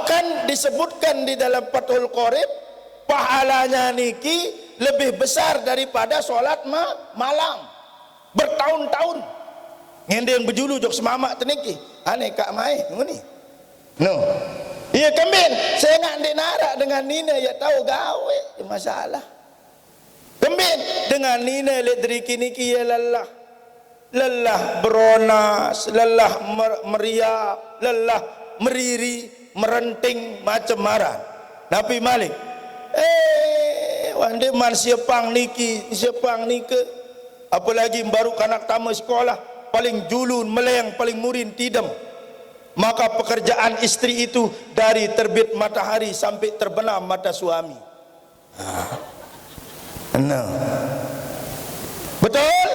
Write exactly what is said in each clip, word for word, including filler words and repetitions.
Kan disebutkan di dalam Fathul Qorib, pahalanya niki lebih besar daripada sholat ma-, malam. Bertahun-tahun. Ngendeng bejulu jok semamak teniki. Ane kak mai, nguni. No. Iya kembin, saya nak ndik narak dengan nina ya tahu gawe, ya masalah. Kembin, dengan nina lek deriki niki ya lelah. Lelah beronas, lelah mer-, meriap, lelah meriri, merenting, macam maran. Napi malik? Eh, wande man siepang niki, siepang nike. Apalagi baru kanak tama sekolah, paling julun, meleng, paling murin, tidem. Maka pekerjaan istri itu dari terbit matahari sampai terbenam mata suami. Ah. Nah. Betul?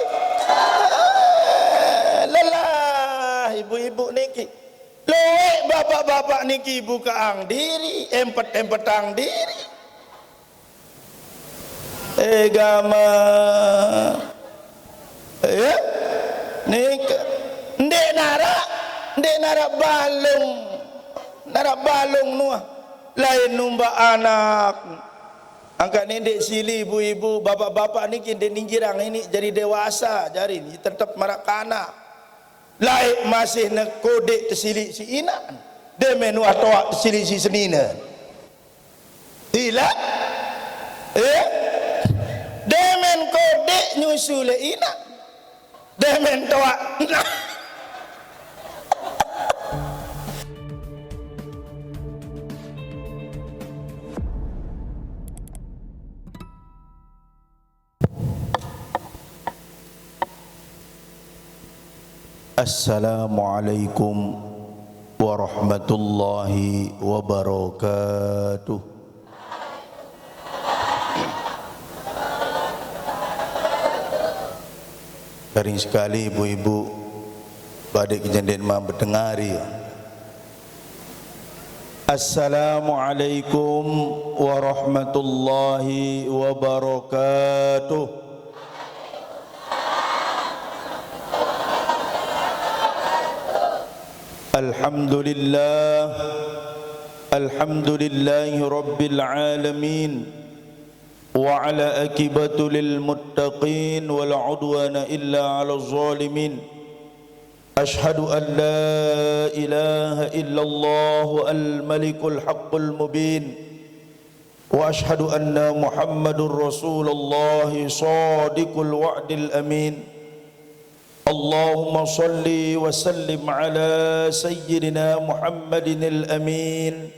Ah, lelah ibu-ibu niki. Luwek bapak-bapak niki bukaang diri, empet-empetang diri. Eh, gama. Ya? Nika. Ndik narak, ndik narak balung. Narak balung nuah. Lain numbak anak. Angkat ni ndik sili ibu-ibu, bapak-bapak niki ndik ninggirang ini jadi dewasa, jari ni tetep marak kanak. Laik masih ne kodek tesili si inak. Demen wah toak tesili si senina. Ila? Eh? Demen kodek nyusu le inak. Demen toak. Nah. Assalamualaikum warahmatullahi wabarakatuh. Garing sekali ibu-ibu, badik kejendit ma betengari. Assalamualaikum warahmatullahi wabarakatuh. Alhamdulillah. Alhamdulillahi rabbil alamin. Wa ala akibatu lil muttaqin wa la udwana illa ala zalimin. Ashhadu an la ilaha illallah al malikul haqqul mubin. Wa ashhadu anna Muhammadur Rasulullah sadiqul wa'dil amin. Allahumma salli wa sallim ala sayyidina Muhammadinil amin.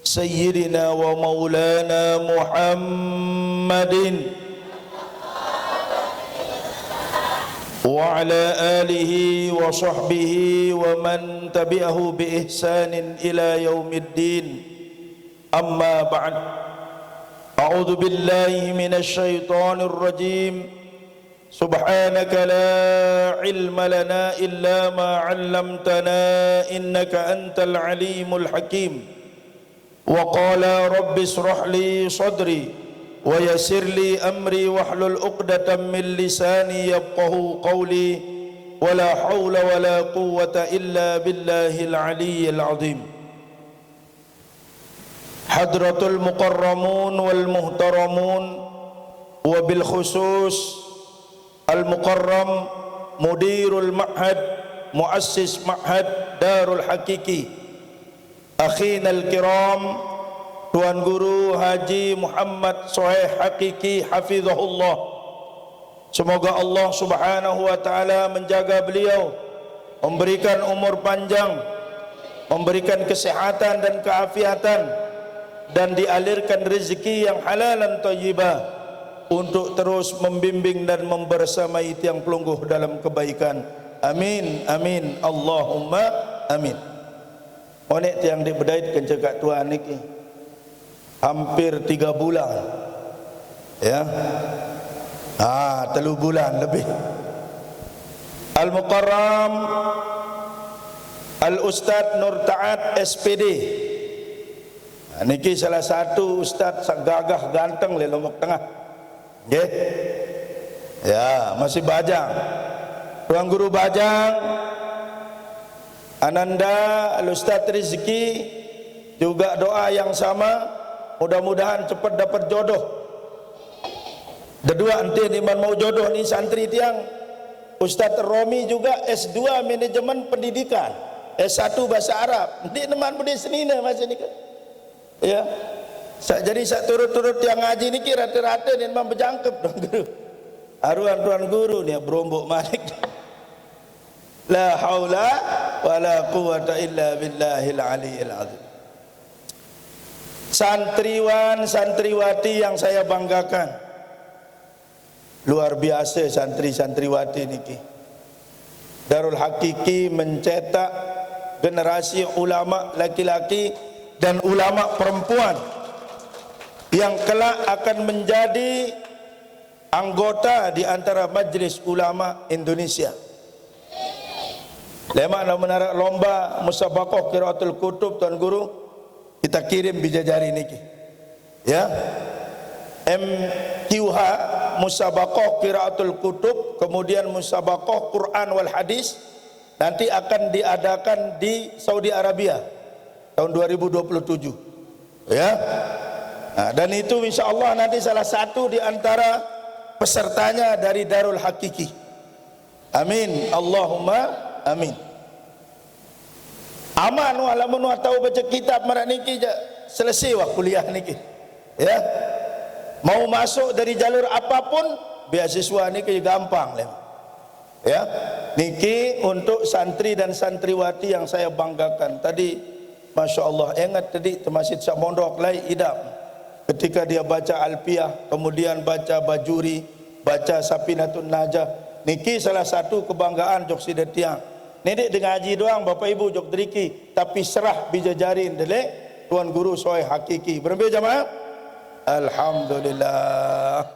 Sayyidina wa maulana Muhammadin. Wa ala alihi wa sahbihi wa man tabi'ahu bi ihsanin ila yaumiddin. Amma ba'd. A'udzu billahi minasy syaithanir rajim. Subhanaka la ilma lana illa ma 'allamtana innaka antal alimul hakim. Wa qala rabbi israh li sadri wa yassir li amri wahlul 'uqdatam min lisani yafqahu qawli. Wa la haula wa la quwwata illa billahil aliyyil azim. Hadratul mukarramun wal muhtaramun, wa bil khusus al mukarram mudirul ma'had, muassis ma'had Darul Hakiki, akhinal kiram, Tuan Guru Haji Muhammad Soeh Hakiki hafizahullah. Semoga Allah Subhanahu wa Ta'ala menjaga beliau, memberikan umur panjang, memberikan kesehatan dan keafiatan, dan dialirkan rezeki yang halal dan thayyibah untuk terus membimbing dan membersamai tiang pelungguh dalam kebaikan. Amin, amin, Allahumma amin. Onek tiang di bedait kencegak Tuhan niki. Hampir tiga bulan. Ya. Ah, telu bulan lebih. Al-Mukarram Al-Ustadz Nur Taat, S P D. Nah, niki salah satu ustadz sak gagah ganteng le Lombok Tengah. Nggih. Ya, masih bajang. Tuan Guru Bajang, Ananda, Al-Ustadz Rizki, Juga doa yang sama, mudah-mudahan cepat dapat jodoh. Dedua enti ni man mau jodoh ni santri tiang. Ustaz Romi juga S dua manajemen pendidikan, S satu bahasa Arab. Enti neman budi senina masa ni ke. Ya. Sa, jadi sa turut-turut tiang ngaji niki rata-rata ni memang bejangkep Tuan Guru. Aruan Tuan Guru ni berombok malik. La haula wala quwwata illa billahil aliyil azim. Santriwan, santriwati yang saya banggakan. Luar biasa santri-santriwati niki. Darul Hakiki mencetak generasi ulama laki-laki dan ulama perempuan yang kelak akan menjadi anggota di antara Majlis Ulama Indonesia. Lemak nak menarik lomba musabaqah qiraatul kutub, Tuan Guru, kita kirim bijajari niki. Ya. M Q H, musabaqah qiraatul kutub, kemudian musabaqah Quran wal hadis, nanti akan diadakan di Saudi Arabia tahun dua ribu dua puluh tujuh. Ya. Nah, dan itu insya Allah nanti salah satu di antara pesertanya dari Darul Hakiki. Amin. Allahumma amin. Aman wah lamun wah tahu baca kitab marak niki ja selesai wah kuliah niki. Ya. Mau masuk dari jalur apapun, beasiswa niki gampang lem. Ya. Niki untuk santri dan santriwati yang saya banggakan. Tadi, masya Allah, ingat tadi temasit sak mondok lai idap. Ketika dia baca Alfiah, kemudian baca Bajuri, baca Safinatun Najah. Niki salah satu kebanggaan jok sida tiang. Ni dik dengaji doang Bapak Ibu jok deriki, tapi serah bijajarin delek Tuan Guru Soe Hakiki. Berembe jamaah? Alhamdulillah.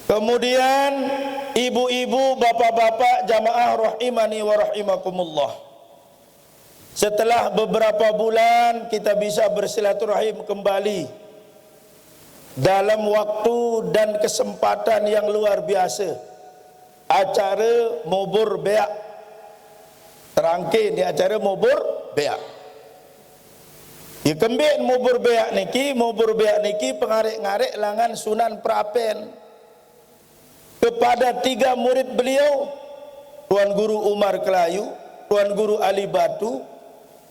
Kemudian ibu-ibu, bapak-bapak, jamaah rahimani wa rahimakumullah. Setelah beberapa bulan kita bisa bersilaturahim kembali dalam waktu dan kesempatan yang luar biasa. Acara mubur beak. Terangkin di acara mubur beak. Ya kembin mubur beak niki, mubur beak niki pengarik-ngarik langan Sunan Prapen. Kepada tiga murid beliau, Tuan Guru Umar Kelayu, Tuan Guru Ali Batu,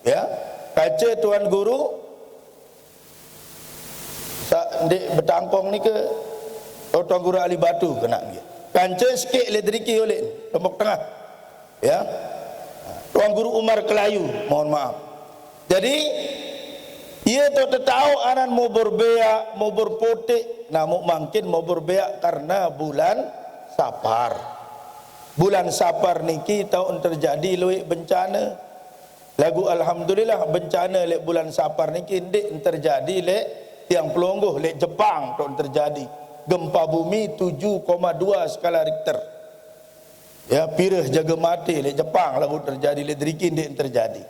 ya, kaca Tuan Guru, sa, ndik betangkong ni ke, oh, Tuan Guru Ali Batu kena ni. Kanca sikit le deriki oleh Lombok Tengah. Ya. Tuan Guru Umar Kelayu, mohon maaf. Jadi, ia tu tetau anan mubur beak, mubur putik, namun mungkin mubur beak karena bulan Sapar. Bulan Sapar niki taun terjadi luik bencana. Lagu alhamdulillah bencana lek bulan Sapar niki ndik terjadi lek tiang pelungguh lek Jepang taun terjadi. Gempa bumi tujuh koma dua skala Richter. Ya, pira jaga mati lek Jepang lagu terjadi lek deriki ndik terjadi.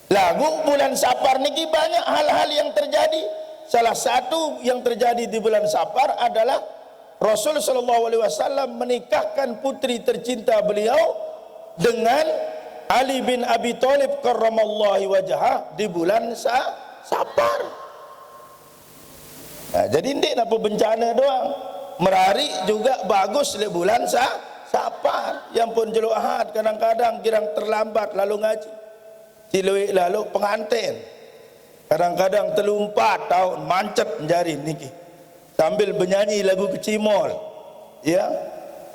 Lagu bulan Sapar niki banyak hal-hal yang terjadi. Salah satu yang terjadi di bulan Sapar adalah Rasul sallallahu alaihi wasallam menikahkan putri tercinta beliau dengan Ali bin Abi Thalib karramallahu wajhah di bulan Sa-, Sapar. Nah, jadi ndik napa bencana doang. Merari juga bagus le bulan Sa-, Sapar. Yang pun jelo Ahad kadang-kadang girang terlambat lalu ngaji. Cilui lalu pengantin. Kadang-kadang telumpat taun mancet jari niki. Sambil bernyanyi lagu kecimol. Ya.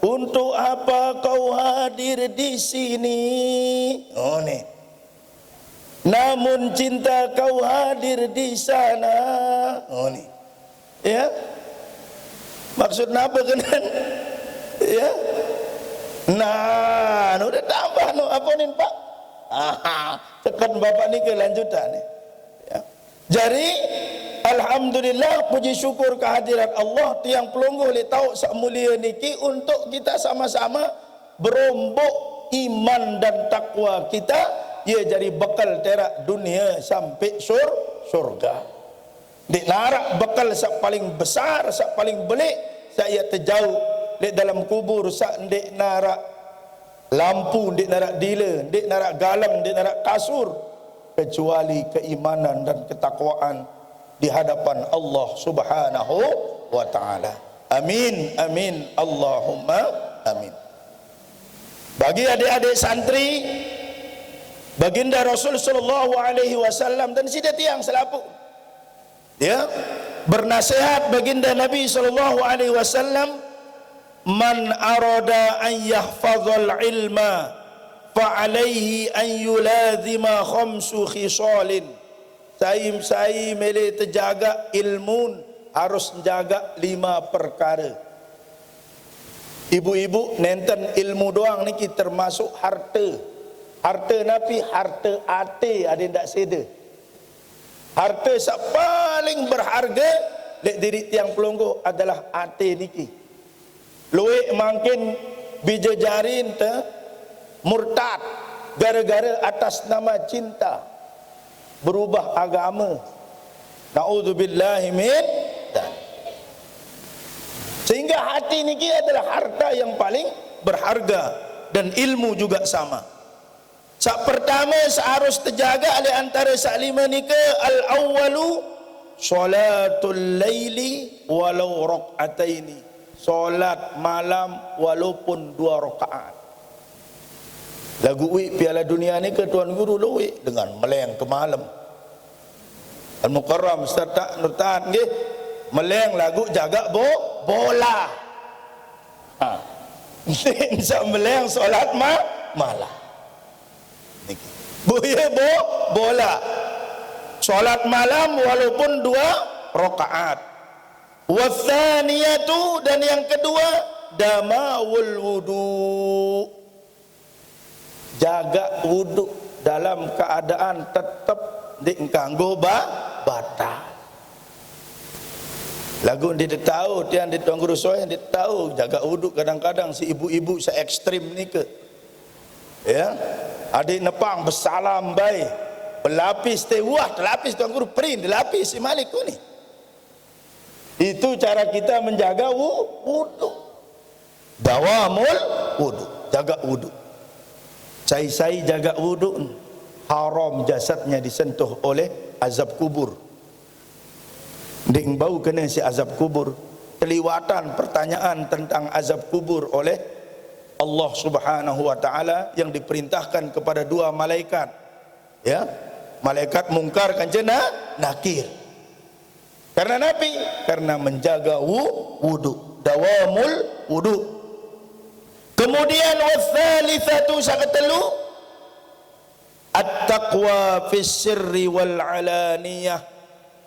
Untuk apa kau hadir di sini? Oh ni. Namun cinta kau hadir di sana. Oh ni. Ya. Maksud napa kenan? Ya. Nah, nu dah tambah nu apa ni, Pak? Ah, tekan bapak ni kelanjutan ni. Ya. Jadi, alhamdulillah, puji syukur kehadirat Allah, tiang pelungguh le tauk sak mulia niki untuk kita sama-sama berombok iman dan takwa kita, ia jadi bekal terak dunia sampai sur-, surga. Ndik narak bekal sak paling besar, sak paling belik, sak ia tejauh, ndik dalam kubur, sak ndik narak lampu, ndik narak dila, ndik narak galang, ndik narak kasur. kecuali keimanan dan ketakwaan di hadapan Allah Subhanahu wa taala. Amin, amin, Allahumma amin. Bagi adik-adik santri, Baginda Rasul sallallahu alaihi wasallam dan sida tiang selapuq, ya, bernasihat Baginda Nabi sallallahu alaihi wasallam, "Man arada an yahfazal ilma, fa alaihi an yulazima khamsu khisalin." Sai-sai mele tejagaq ilmun, harus jagaq lime perkare. Ibu-ibu, nenten ilmu doang niki termasuk harte. Harte napi? Harte ate, adeq ndaq sede. Harte saq paling berharge leq diriq tiang pelungguh adalah ate niki. Lueq mangkin bije jarinte murtad gare-gare atas nama cinta, berubah agame. Naudzubillahi min dzalik. Sehingga hati niki adalah harta yang paling berharga dan ilmu juga sama. Saq pertame saq harus tejagaq leq antare saq lime nike, al-awwalu sholatul laili walau rak'ataini. Sholat malam walaupun dua rakaat. Laguq uiq Piala Dunia nike, Tuan Guru, lueq dengan meleng kemalem. Al-Mukarram, Ustaz Tak Nur Taat nggih, meleng laguq jagaq bo-, bola. Ha. Ndeq saq meleng sholat ma-, malam. Niki. Boye bo-, bola. Sholat malam walaupun dua rakaat. Watsaniyatu, dan yang kedua, damamul wudu. Jagaq wudu dalam keadaan tetep ndeq kanggo ba-, batal. Laguq ndeq tao, tiang ndeq, Tuan Guru Soeh ndeq tao jagaq wudu, kadang-kadang si ibu-ibu se-ekstrem nike. Ya. Adeq nepang besalam bae. Belapis te, wah, telapis, Tuan Guru, prin, telapis si malik kuni. Itu cara kita menjaga wu-, wudu. Dawamul wudu, jagaq wudu. Sai-sai jagaq wudu, haram jasadnya disentuh oleh azab kubur. Ndeq bau kene siq azab kubur. Keliwatan pertanyaan tentang azab kubur oleh Allah Subhanahu wa taala yang diperintahkan kepada dua malaikat. Ya, malaikat Mungkar kance Na-, Nakir. Karena napi? Karena menjaga wu-, wudu. Dawamul wudu. Kemudian, watsalisatu, saq ketelu, at-taqwa fis sirri wal alaniyah.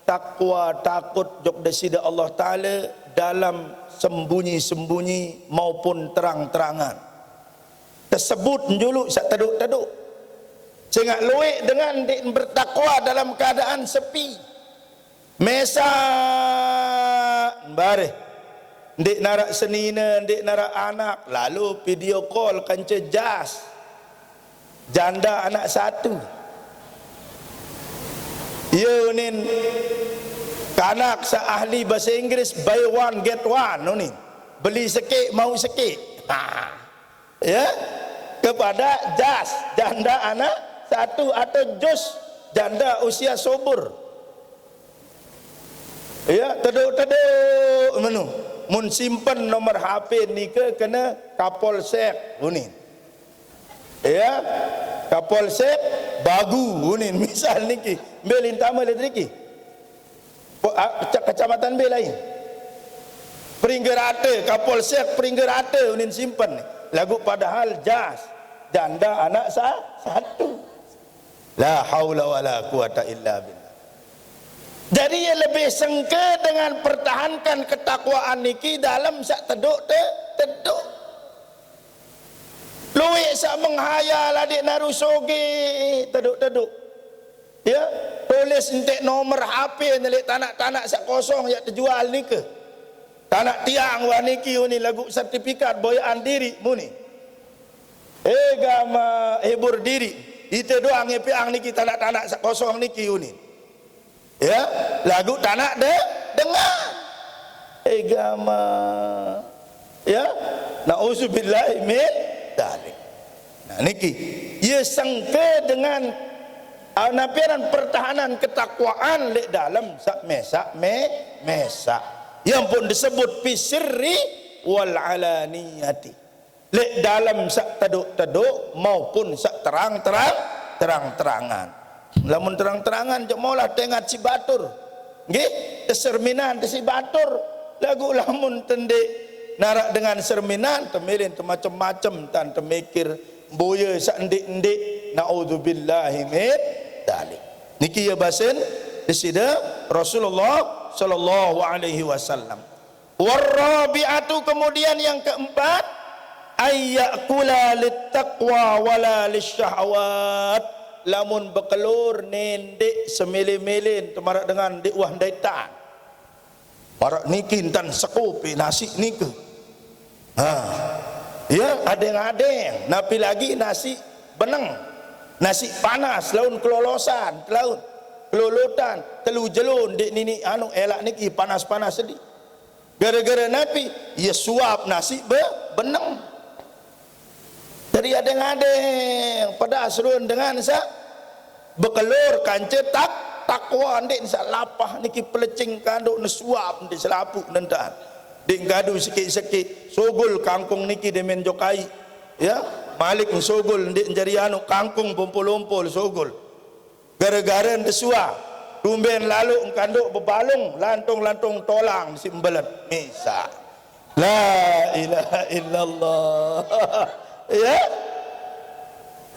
Takwa, takut jok Deside Allah Taala dalam sembunyi-sembunyi maupun terang-terangan. Tesebut njuluq saq tedoq-tedoq. Sengaq lueq dengan ndeq bertakwa dalam keadaan sepi. Mesaq bareh. Ndeq naraq senine, ndeq naraq anak, lalo video call kance Jas. Janda anak satu. Ye unin kanak saq ahli bahasa Inggris, buy one, get one, unin. Beli sekeq, mau sekeq. Ha. Ya, kepada Jas, janda anak satu, atau Jus, janda usia subur. Ya, tedoq-tedoq menu. Mun simpen nomor H P nike kene Kapolsek unin. Ya, Kapolsek Bagu unin, misal niki. Mbe lintame leq deriki? Po-, a-, keca-, kecamatan mbe lain? Pringge rate, Kapolsek Pringge rate unin simpen. Laguq padahal Jas, janda anak sa-, satu. La haula wala quwata illa billah. Jadi, ye lebih sengke dengan pertahankan ketakwaan niki dalem saq tedoq te-, tedoq. Lueq saq menghayal adeq naru soge, tedoq-tedoq. Ya, tulis enteq nomor H P-ne leq tanaq-tanaq saq kosong yaq tejual nike. Tanaq tiang wah niki unin laguq sertifikat boyaqan diriq muni. Eh, gamaq hibur diriq. Ite doang ngepeang niki tanaq-tanaq saq kosong niki unin. Ya, laguq tanaq de-, dengan. Eh, gamaq. Ya, nauzubillahi min dzalik. Nah, niki, ye sengke dengan Ana piran pertahanan ketakwaan lek dalem sak mesak me, mesak. Yang pun disebut fi sirri wal alaniyati. Lek dalem sak teduk-teduk maupun sak terang-terang, terang-terangan. Lamun terang-terangan jek molah tengat si batur. Nggih, teserminan te si batur. Lagu lamun tendik narak dengan serminan, temilin temacem-macem tan temikir boye sak ndik-ndik. Naudzubillahi min dalik. Niki ya basen disida Rasulullah sallallahu alaihi wasallam. Warrabi'atu, kemudian yang keempat, ayyakula littaqwa wala lisyahwat. Lamun bekelur nendik semilin-milin temarak dengan ndik wah ndaitan. Marak niki entan sekupi nasi nika. Ha. Ya, adeng-adeng, napi lagi nasi beneng. Nasi panas laun kelolosan, laun kelolotan, telu jelo ndik nini anu elak niki panas-panas sedih. Gara-gara napi? Ya suap nasi be, beneng. Jadi adeng-adeng pada asrun dengan sa bekelur kance tak takwa ndik sa lapah niki pelecing kanduk nesuap ndik selapuk nentan. Dik kadu sikit-sikit sogol kangkung niki demen jokai. Ya, malik sogol ndik jari anu kangkung pompol-ompol sogol. Gara-gara desua, tumben lalu engkanduk bebalung, lantung-lantung tolang si embelet. Misa. La ilaha illallah. Ya.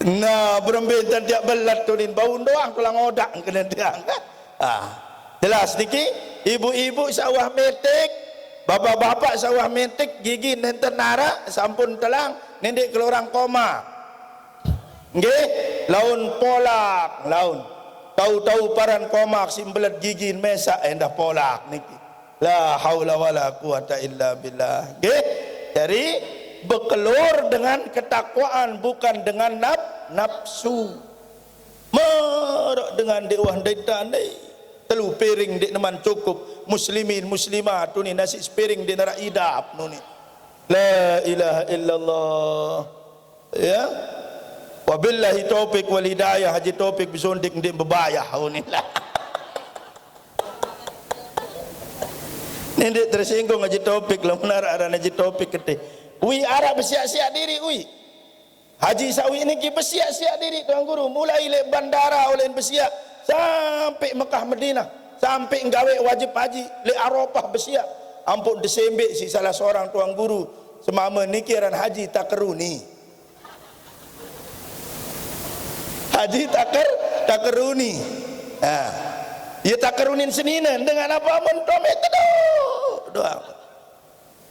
Nah, berembe tan tiap belat tunin bau doang tulang odak kena tiang. Ah. Jelas niki, ibu-ibu sawah metik, bapak-bapak sawah metik, gigi nenten narak, sampun telang, nendik kelorang koma. Nggih, laun polak, laun. Tahu-tahu paran komak si belet gigi mesak endah polak niki. La haula wala quwata illa billah. Nggih. Jadi bekelur dengan ketakwaan bukan dengan naf, nafsu. Merok dengan dek wah dek tandai. Telu piring dek neman cukup. Muslimin muslimat tu ni nasi sepiring dek nerak idap tu ni. La ilaha illallah. Ya. Wabillahi taufik wal hidayah, Haji Taufik bisondik ndik bebayah ni lah. Ni ndik tersinggung Haji Taufik lah, benar aran Haji Taufik kete. Ui arak bersiak-siak diri ui. Haji Sawi niki bersiak-siak diri Tuan Guru, mulai le bandara oleh bersiak sampai Mekah Madinah, sampai nggawe wajib haji le Arafah bersiak. Ampun disembek si salah seorang Tuan Guru semama niki aran Haji Takeruni. Haji Taker, Takeruni. Ha. Ya Takerunin senina dengan apa amun tome teduk doang.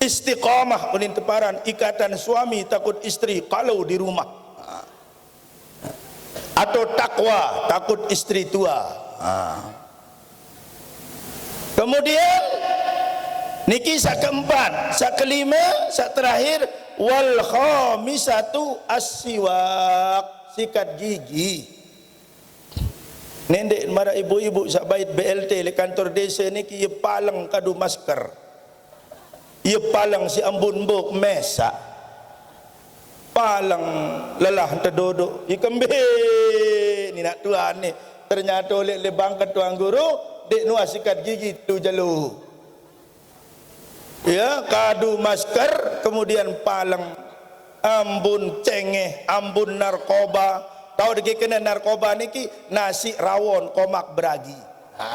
Istiqamah unin teparan ikatan suami takut istri kalau di rumah. Ha. Atau takwa takut istri tua. Ha. Kemudian niki sak keempat, sak kelima, sak terakhir, wal khamisatu as-siwak, sikat gigi. Nendek marah ibu-ibu sak bait B L T le kantor desa niki ye paleng kadu masker. Ye paleng si ambun mbok mesak. Paleng lelah tedodok. Ikembe ni nak tuan ni. Ternyata oleh le bangket Tuan Guru, dek nuah sikat gigi tu jelu. Ya, kadu masker, kemudian paleng, ambun cengeh, ambun narkoba. Tahu dikikene narkoba niki nasi rawon komak beragi. Ha.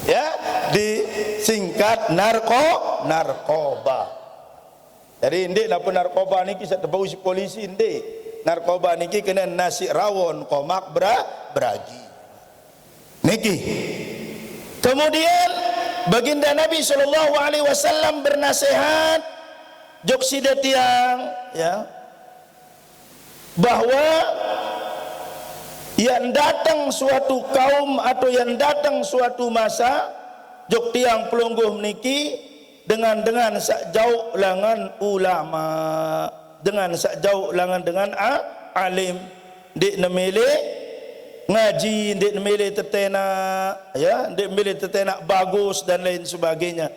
Ya, disingkat narko, narkoba. Jadi ndik napa narkoba niki sak tebau si polisi ndik. Narkoba niki kena nasi rawon komak bra, beragi. Niki. Kemudian Baginda Nabi sallallahu alaihi wasallam bernasihat jok sida tiang, ya, bahwa yang datang suatu kaum atau yang datang suatu masa jok tiang pelungguh niki dengan, dengan sak jauh langan ulama, dengan sak jauh langan dengan a, alim. Ndik nemilih ngaji, ndik nemilih tetenak, ya, ndik nemilih tetenak bagus dan lain sebagainya.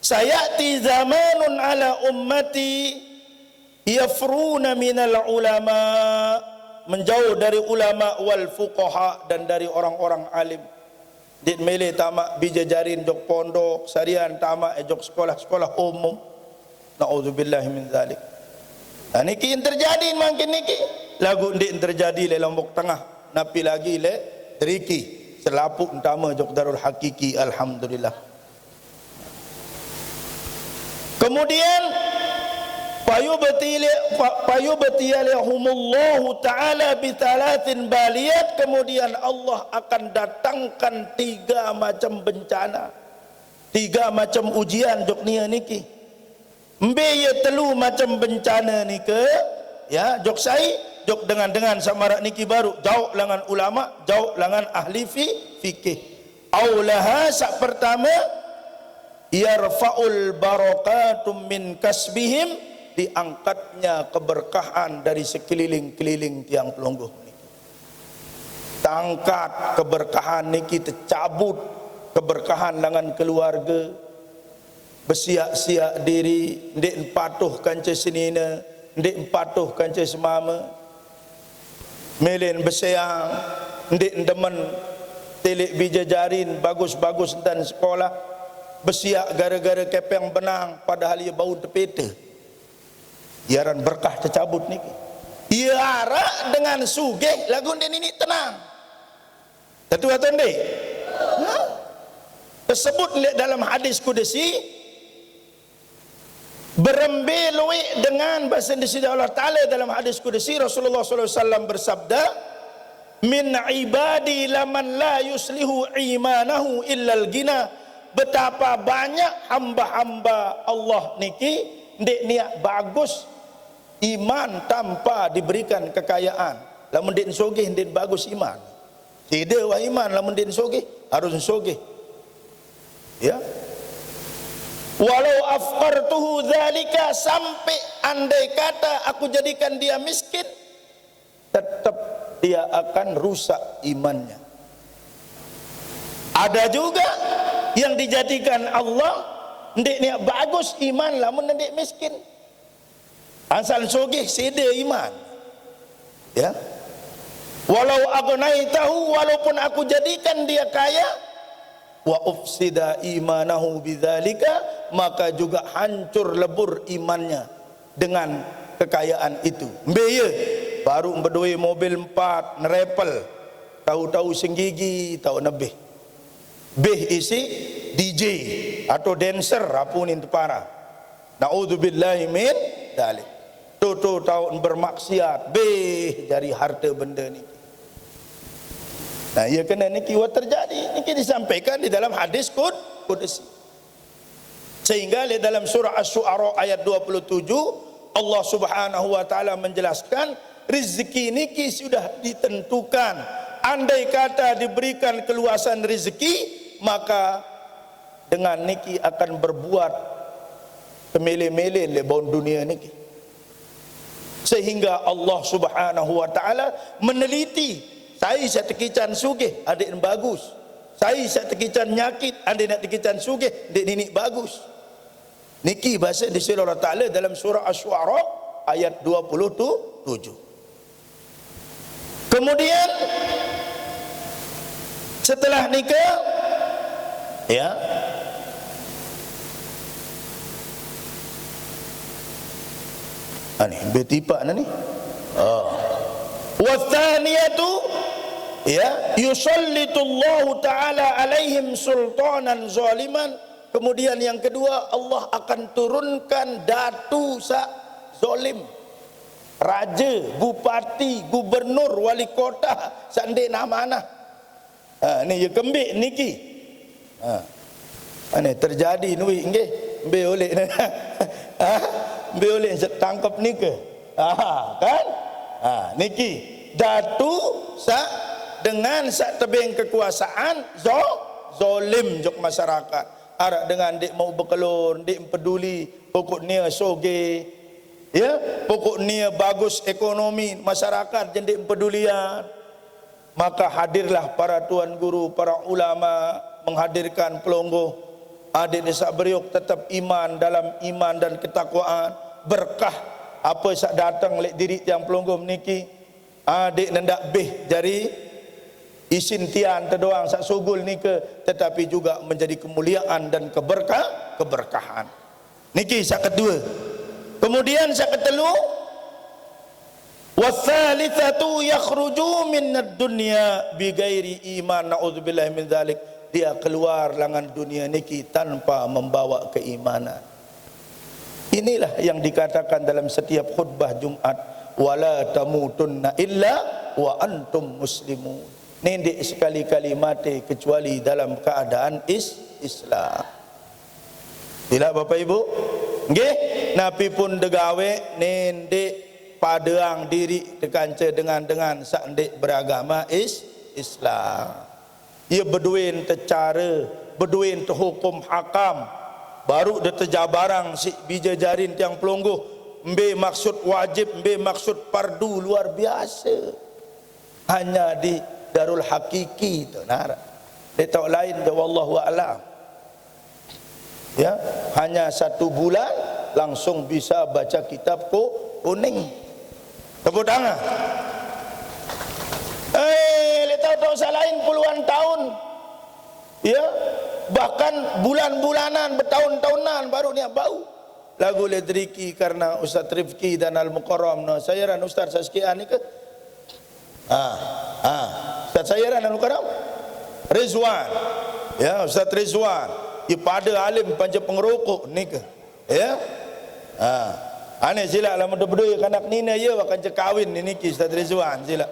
Sayati zamanun ala ummati yafruna minal ulama. menjauh dari ulama wal fuqaha, dan dari orang-orang alim. Ndeq mele tamaq bije jarin jok pondok, sarian tamaq, eh, jok sekolah-sekolah umum. Naudzubillahi min dzalik. Nah, niki yang terjadi mangkin niki. Laguq ndeq terjadi leq Lombok Tengah, napi lagi leq deriki, selapuq entame jok Darul Hakiki, alhamdulillah. Kemudian, fayubtili-, fa-, fayubtiliyahumullahu ta'ala bithalathin baliyat, kemudian Allah akan datangkan tiga macam bencana, tiga macam ujian jok nie niki. Mbe ye telu macam bencana nike? Ya, jok sai? Jok dengan-dengan saq maraq niki baruq, jauq langan ulama, jauq langan ahli fi-, fikih. Aulaha, saq pertame, yarfa'ul barakatu min kasbihim, diangkatnya keberkahan dari sekeliling-keliling tiang pelungguh niki. Tangkat keberkahan niki, tecabut keberkahan langan keluarge, besiaq-siaq diri, ndeq patuh kance senine, ndeq patuh kance semame. Mele beseang, ndeq demen, teleq bije jarin bagus-bagus ntan sekolah, besiaq gare-gare kepeng benang, padahal ie bau tepete. Ie aran berkah tecabut niki. Ie araq dengan sugih, laguq ndeq niniq tenang. Tetu atau ndeq? Hah? Tersebut leq dalam hadis kudusi, berembe lueq dengan base Deside Allah Taala dalam hadis kudusi, Rasulullah sallallahu alaihi wasallam bersabda, "Min ibadi laman la yuslihu imanahu illal gina." Betapa banyak hamba-hamba Allah niki ndeq niaq bagus iman tanpa diberikan kekayaan. Lamun ndeq sugih, ndeq bagus iman. Side wah iman lamun ndeq sugih, harus sugih. Ya. "Walau afqartuhu dzalika," sampai andai kata aku jadikan dia miskin, tetap dia akan rusak imannya. Ada juga yang dijadikan Allah ndeq niaq bagus iman lamun ndeq miskin. Asal sugih side iman. Ya. "Walau aghnaitahu," walaupun aku jadikan dia kaya, "wa ufsida imanahu bidzalika," maka juga hancur lebur imannya dengan kekayaan itu. Mbe ye? Baruq bedoe mobil empat, nerepel, tau-tau senggigi, tau nebih. Bih isiq D J atau dancer, apunin tepara. Naudzubillahi min dzalik. Toto tau bermaksiat, bih jari harte bende niki. Nah, ie kene niki wah terjadi. Niki disampaikan di dalam hadis kud-, kudusi. Sehingga leq dalam surah Asy-Syu'ara ayat dua puluh tujuh, Allah Subhanahu wa Ta'ala menjelaskan, rezeki niki sudah ditentukan. Andai kata diberikan keluasan rezeki, maka dengan niki akan berbuat semele-mele leq baun dunie niki. Sehingga Allah Subhanahu wa Ta'ala meneliti, sai saq tekican sugih, adeqn bagus. Sai saq tekican nyakit, andai naq tekican sugih, ndeq niniq bagus. Niki base Deside Allah Taala dalam surah Asy-Syu'ara ayat dua puluh tujuh. Kemudian setelah nike, ya. Ani, betipak nani? Oh. "Wa tsaniyatu," ya, "yusallitullahu ta'ala alaihim sultanan zaliman." Kemudian yang kedua, Allah akan turunkan datu saq zalim. Raje, bupati, gubernur, wali kota, saq ndeq amanah. Ha, ni ye kembeq niki. Ha. Ane terjadi nuiq nggih. Mbe oleq, ha? Mbe oleq saq tangkep nike. Ha, kan? Ha, niki datu saq dengan saq tebeng kekuasaan zo-, zolim jok masyarakat. Araq dengan ndeq mauq bekelor, ndeq peduli, pokok nie sugih. Ya, pokok nie bagus ekonomi, masyarakat je ndeq pedulian. Maka hadirlah para tuan guru, para ulama menghadirkan pelungguh. Adeq saq beriuk tetep iman dalam iman dan ketakwaan. Berkah ape saq dateng leq diriq tiang pelungguh niki. Adik nendak bih jari isin tian tedoang saq sugul nike, tetapi juga menjadi kemuliaan dan keberkah, keberkahan. Niki saq kedue. Kemudian saq ketelu, "Wasalitsatu yakhruju minad dunya bighairi iman, naudzubillahi min dzalik." Dia keluar langan dunia niki tanpa membawa keimanan. Inilah yang dikatakan dalam setiap khutbah Jumat, "Wala tamutunna illa wa antum muslimun." Nendik sekali-kali mate kecuali dalam keadaan is-, Islam. Silaq Bapak Ibu? Nggih, napi pun degawe nendik padeang diri tekance dengan-dengan saq ndeq beragama is-, Islam. Ie bedoen tecare, bedoen tehukum hakam, baruq de tejabarang siq bije jarin tiang pelungguh, mbe maksud wajib, mbe maksud pardu luar biase. Hanya di Darul Hakiki tu, nah. Di taoq lain je, wallahu a'lam. Ya, hanya satu bulan langsung bisa baca kitab ku-, kuning. Tepuk tangan. Eh, leq taoq-taoq saq lain puluhan taun. Ya, bahkan bulan-bulanan, betaun-taunan baruq niat bau. Laguq leq deriki karena Ustaz Rifki dan Al Mukarram, no, sayeran Ustaz saq sekean nike. Ah, ah. Ustaz sayeran anu karam? Rizwan. Ya, Ustaz Rizwan. Ie pade alim pance pengerokok nike. Ya. Ah. Ane silaq lamun bedoe kanak nine, ye, wah kance kawin niki Ustaz Rizwan, silaq.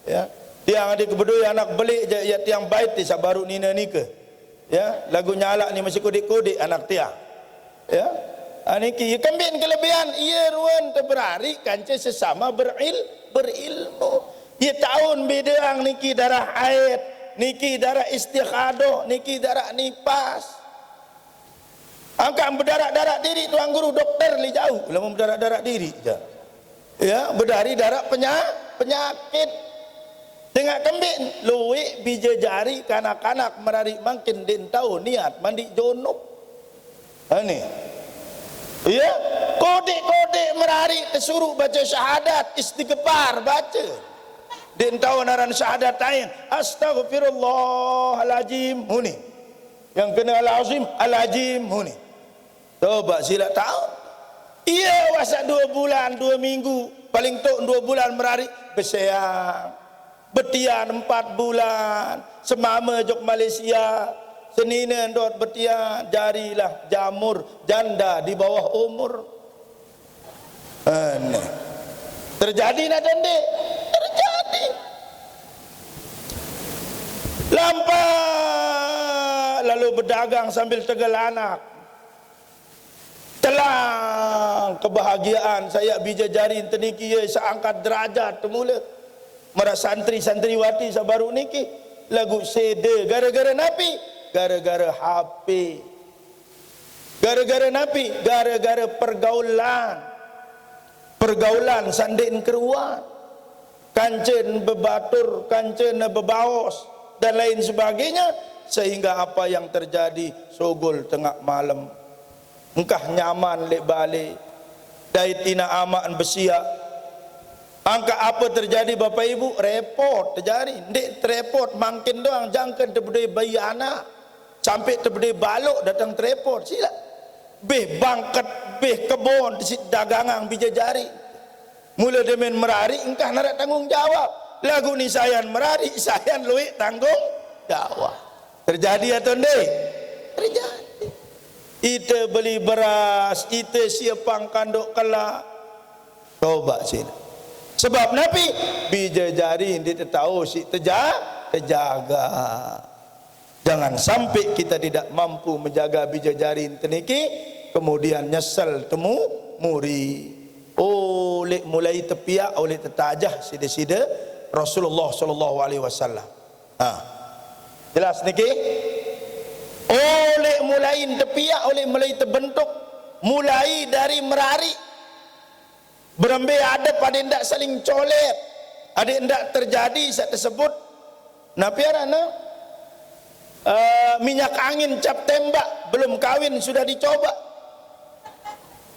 Ya. Tiang adeq bedoe anak beleq jaq, ya, tiang bait saq baruq nine nike. Ya, laguq nyalaq ni masih kodeq-kodeq anak tiang. Ya. Ah, niki, ye kembeqn kelebihan, ye ruen teberariq kance sesama beril-, berilmu. Ye taun bedeang niki darah haid, niki darah istikhadah, niki darah nipas. Angkaq bedaraq-daraq diriq, Tuan Guru, dokter leq jauq, lamun bedaraq-daraq diriq, jaq. Ya, bedari daraq penya-, penyakit. Sengaq kembeqn lueq bije jari kanak-kanak merariq mangkin ndeqn tao niat mandiq junub. Ane. Iya, kodeq-kodeq merariq tesuruq bace syahadat, istighfar bace. Ndeqn tao naran syahadatain, "Astaghfirullahalazim," muni. Yang kene al-azim, al-azim, muni. Coba silaq taoq. Iya, wah saq due bulan, due minggu, paling toq due bulan merariq, beseang. Betian empat bulan, semame jok Malaysia, senine ndot betian, jarilah jamur, janda di bawah umur. Aneh. Terjadi naq ndeq? Terjadi. Lampaq, lalu bedagang sambil tegel anak. Telang kebahagiaan, saq bije jari ente niki ye saq angkat derajat temule. Maraq santri-santriwati saq baruq niki laguq sede. Gara-gara napi? Gara-gara H P. Gara-gara napi? Gara-gara pergaulan. Pergaulan saq ndeqn keruan. Kancen bebatur, kancen bebaos, dan lain sebagainya, sehingga apa yang terjadi? Sugul tengaq malem. Engkah nyaman leq bale. Dait inaq amaq besiaq. Angkaq ape terjadi, Bapak Ibu? Repot tejari. Ndeq terepot mangkin doang, jangken tebedoe bayi anak. Sampe tebedoe baloq dateng terepot. Silaq. Bih bangket, bih kebon, siq dagangang bije jari. Mule demen merariq engkah naraq tanggung jawab. Laguq ni sayan merariq, sayan lueq tanggung jawab. Terjadi atau ndeq? Terjadi. Ite beli beras, ite siepang kanduk kelaq. Coba sini. Sebab napi? Bije jari ndeq tetao siq teja-, tejaga. Jangan sampai kita tidak mampu menjaga bije jari ente niki, kemudian nyesel temu muri. Uleq mulai tepiaq, uleq tetajah side-side Rasulullah sallallahu alaihi wasallam. Ha. Jelas niki? Uleq mulai tepiaq, uleq mulai tebentuk, mulai dari merariq. Berembe adep adeq ndaq saling colet, adeq ndaq terjadi saq tesebut, napi aranne? Eh, minyak angin cap tembak, belum kawin sudah dicoba.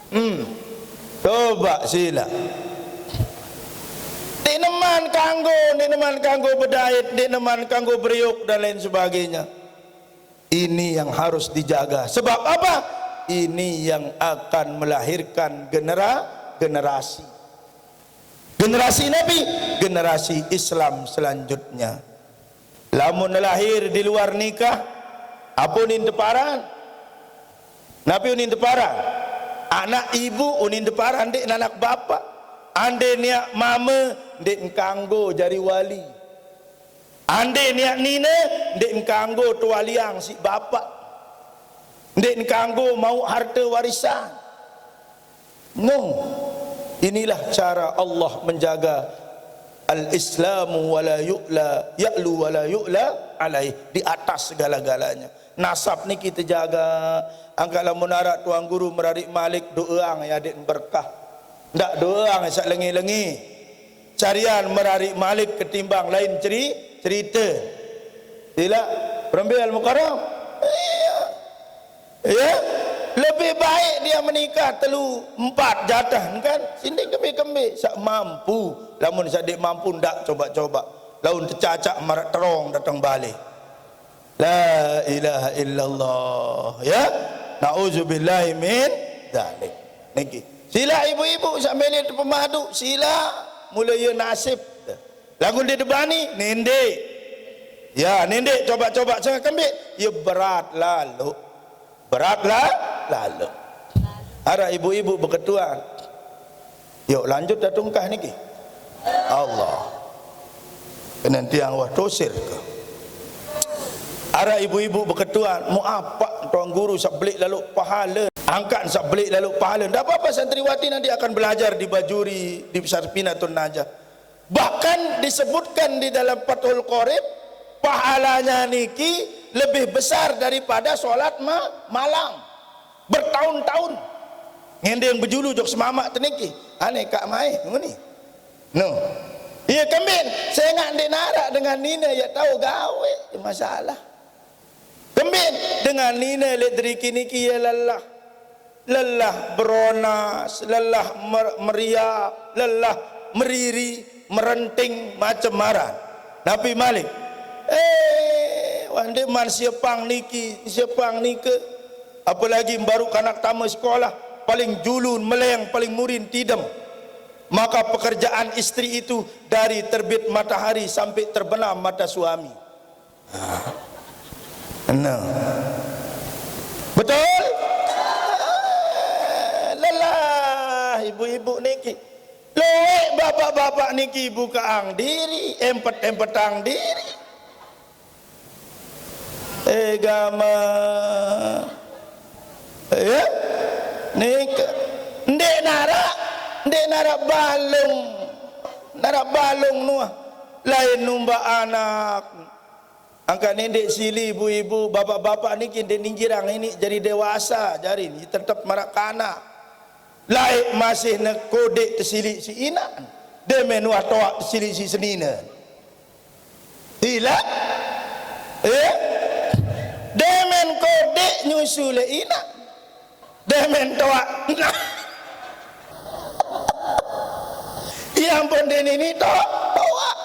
Hmm. Coba silaq. Ndeqn Neman kanggo, ndeq neman kanggo bedait, ndeq neman kanggo beriuk, dan lain sebagainya. Ini yang harus dijaga. Sebab apa? Ini yang akan melahirkan genera-, generasi. Generasi Nabi, generasi Islam selanjutnya. Lamun lahir di luar nikah, apa unin teparan? Napi unin teparan? Anak ibu unin teparan, ndeq nanak bapak. Ande niaq mame, ndeq engkanggo jari wali. Ande niaq nine, ndeq engkanggo tewaliang siq bapak. Ndeq engkanggo mauq harte warisan. No. Inilah cara Allah menjaga al-Islamu wala yu'la, ya'lu wala yu'la alaih, di atas segala-galanya. Nasab niki tejaga. Angkat lamun araq Tuan Guru merariq malik, doang ya adeq berkah. Ndaq doang saq lengi-lengi. Carian merariq malik ketimbang lain ceri-, cerite. Silaq, berembe Al-Mukarram? Iya. Ya, lebih baik dia menikah telu, empat jatah, kan? Sinde kembe-kembe, saq mampu. Lamun saq ndeq mampu, ndaq coba-coba. Laun tecacaq maraq terong dateng bale. La ilaha illallah. Ya. Nauzubillahi min dzalik. Niki. Silaq ibu-ibu saq mele tepemadu, silaq. Mule ye nasib. Laguq ndeq tebani, nende. Ya, nende coba-coba sengaq kembe, ye berat lalo. Berat la-, lalo. Araq ibu-ibu beketuan. Yuk, lanjut dah tungkah niki. Allah. Kenen tiang wah tosir ke. Araq ibu-ibu beketuan, mau apa Tuan Guru saq belik lalo pahala? Angkat saq belik lalo pahala. Ndak apa-apa, santriwati nanti akan belajar di Bajuri, di Safinatun Najah. Bahkan disebutkan di dalam Fathul Qorib, pahalanya niki lebih besar daripada sholat ma-, malam. Bertahun-tahun. Ngendeng bejulu jok semamaq teniki. Ane kaq maeh nguni. No. Iya kembin, sengaq ndeq naraq dengan nine, ya tao gawe, masalah. Kembin dengan nine leq deriki niki ye lelah. Lelah beronas, lelah mer-, meriap, lelah meriri, merenting, macem aran. Napi malik? Eh, wah ndeqman siepang niki, siepang nike. Apalagi baruq kanak tame sekolah, paling julun meleng, paling murin tidem. Maka pekerjaan istri itu dari terbit matahari sampai terbenam mata suami. Nah. Betul? Lelah ibu-ibu niki. Lueq bapak-bapak niki bukaang diri, empet-empetang diri. Eh, gamaq. Ya? Nike. Ndeq naraq, ndeq naraq balung. Naraq balung nuah. Lain numbaq anak. Angkaq ndeq sili ibu-ibu, bapak-bapak niki ndeq ningkirang ini jari dewasa, jari ni tetep maraq kanak. Laeq masih ne kodeq tesiliq siq inaqn. Demen wah toaq tesiliq siq senine. Silaq? Eh? Demen kodeq nyusu leq inaq. Demen toaq. Nah. Ya ampun, denini toaq, toaq.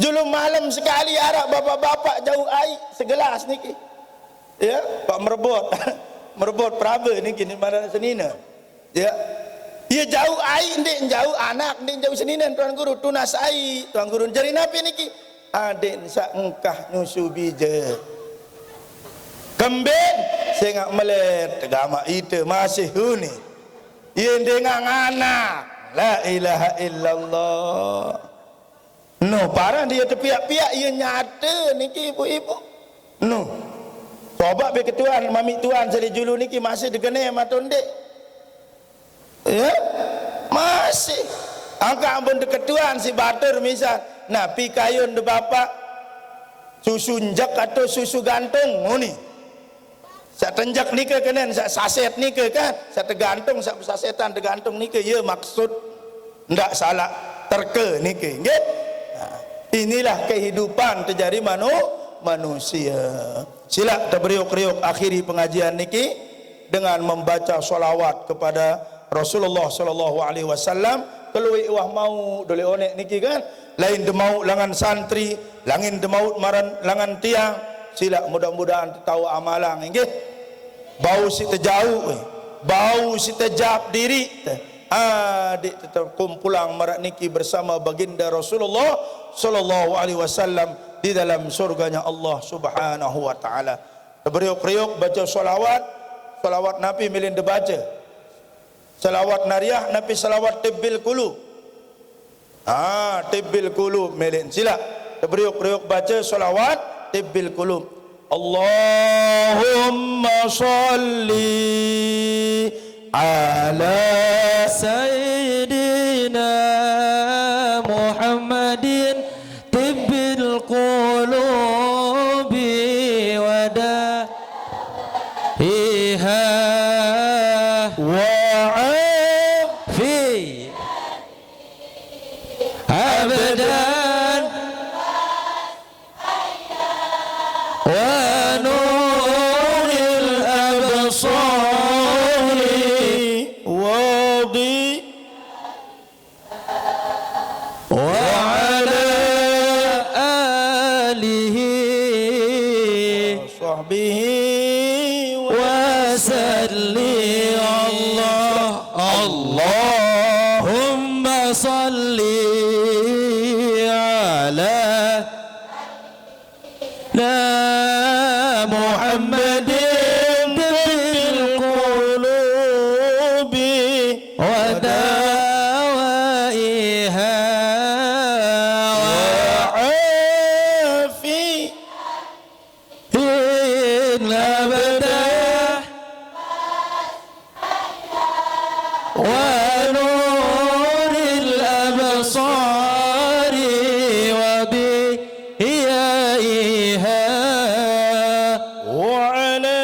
Julu malem sekali araq bapak-bapak jauq aiq segelas niki. Ya, Pak Merebot. Merebot Prabe niki, ni maraq senine. Ya. Ye jauq aiq ndeq jauq anak, ndeq jauq senine, Tuan Guru, tunas aiq, Tuan Guru. Jari napi niki? Adeqn saq engkah nyusu bije. Kembin sengaq melet, gamaq ite masih huni. Ye ndengang anak. La ilaha illallah. Noh, paran dia tepiaq-piaq, ye nyate niki ibu-ibu. Noh. Coba be ketuan, mamiq tuan saq leq julu niki masih degene atau ndeq? Ya? Masih. Angkaq ampun deketuan siq batur misal, napi kayun de bapak? Susu njek atau susu gantung? Nguni. Saq tenjek nike kenen, saq saset nike kan, saq tegantung, saq sasetan tegantung nike, ye maksud ndaq salah terke nike, nggih. Nah, inilah kehidupan tejari manu-, manusia. Silaq teberiuk-riuk akhiri pengajian niki dengan membaca sholawat kepada Rasulullah sallallahu alaihi wasallam. Keluik wah maut dulih onek niki kan. Lain demaut langan santri, langin demaut maran langan tiang. Silak mudah-mudahan tetawa amalang inggih. Bau si tejauh, eh. Bau si tejap diri, eh. Adik tetap kumpulang marak niki bersama baginda Rasulullah sallallahu alaihi wasallam di dalam surganya Allah Subhanahu wa taala. Teriuk-riuk baca salawat, salawat Nabi milin dibaca. Salawat nariyah, napi salawat tibbil qulub. Ah, tibbil qulub, milik sila. Teriuk-riuk baca salawat tibbil qulub. Allahumma salli ala Sayyidina Muhammadin tibbil qulubi wa dahiha wa afi abdan wa nuril absari wa di وعلى آله وصحبه وسلم. الله، اللهم صل على لا محمد بالقلوب ودوائها وعافي إن أبدا ونور الأبصار وضيائها وعلى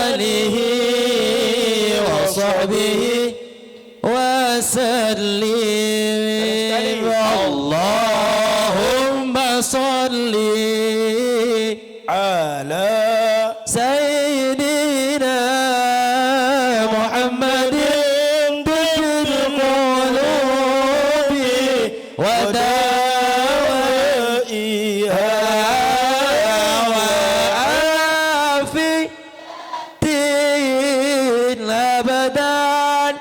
آله وصحبه وسلم. اللهم صل على سيدنا محمد طب القلوب ودوائها وعافية الأبدان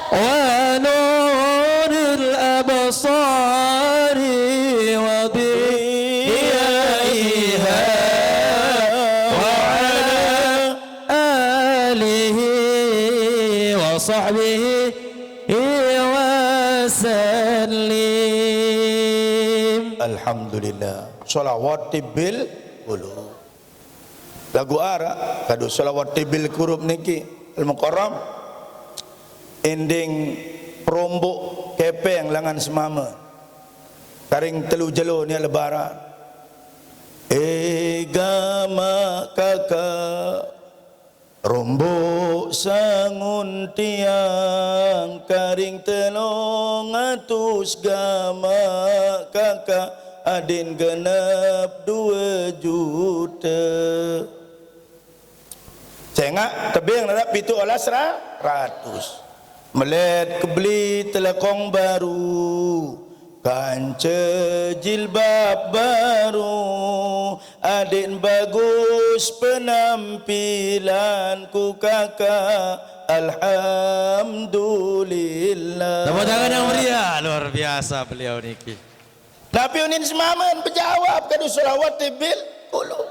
ونور الأبصار وضيائها وعلى آله وصحبه وسلم. الحمد لله. صلوات طب القلوب. Lagu Arab, kadu salawat tibbil qulub niki, Al-Mukarram, ending perombok kepeng langan semama. Karing telu jelo ni lebaran. Ega ma kaka, rombok sangun tiang, karing telung atus gama kaka, adin genep dua juta. Sengak tebing nerap pitu olas ra-, ratus. Melet kebeli telekong baru, kanca jilbab baru, adin bagus penampilan ku kaka, alhamdulillah. Tepuk tangan yang meriah, luar biasa beliau niki. Nabi unin semamen bejawab kadu salawat tibbil qulub.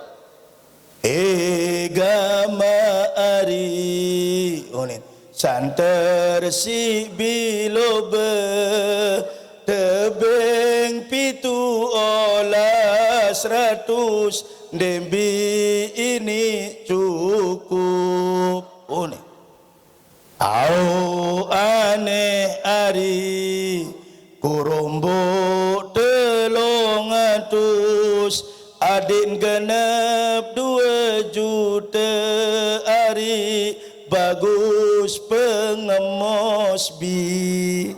Ega ma ari unin santer si bilo be tebeng pitu olas ratus dembi ini cukup. Unin. Au aneh ari, kurombok telung atus, adin genep dua juta ari, bagus pengemos bi.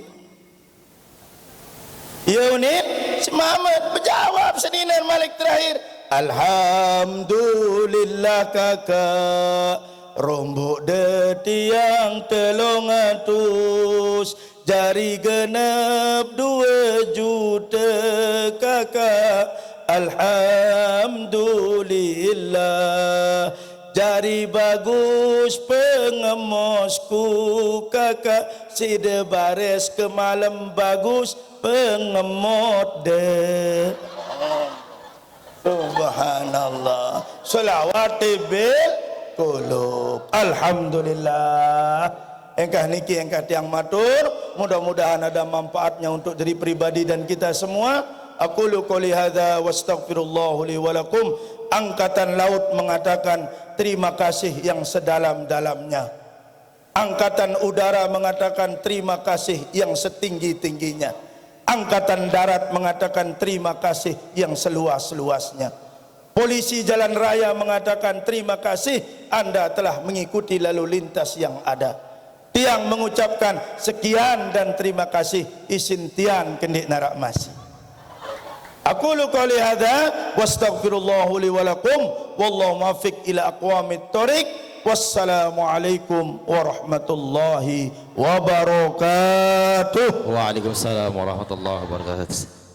Yunin, si Mamet bejawab seninen malik terakhir, "Alhamdulillah kaka, Rombok de tiang telung atus, jari genep due jute kakak. Alhamdulillah, jari bagus pengemosku kakak, side bares kemalem bagus pengemot de. Subhanallah. Sholawat bil qulub. Alhamdulillah. Engkah niki, engkah tiang matur, mudah-mudahan ada manfaatnya untuk diri pribadi dan kita semua. Aqulu qouli hadza wastaghfirullahu li wa lakum. Angkatan laut mengatakan terima kasih yang sedalam-dalamnya. Angkatan udara mengatakan terima kasih yang setinggi-tingginya. Angkatan darat mengatakan terima kasih yang seluas-luasnya. Polisi jalan raya mengatakan terima kasih, Anda telah mengikuti lalu lintas yang ada. Tiang mengucapkan sekian dan terima kasih, isin tiang kendik narak masi. Aqulu qouli hadza wastaghfirullahu li wa lakum, wallahu muwaffiq ila aqwamit thoriq. Wassalamualaikum warahmatullahi wabarakatuh. Waalaikumsalam warahmatullahi wabarakatuh.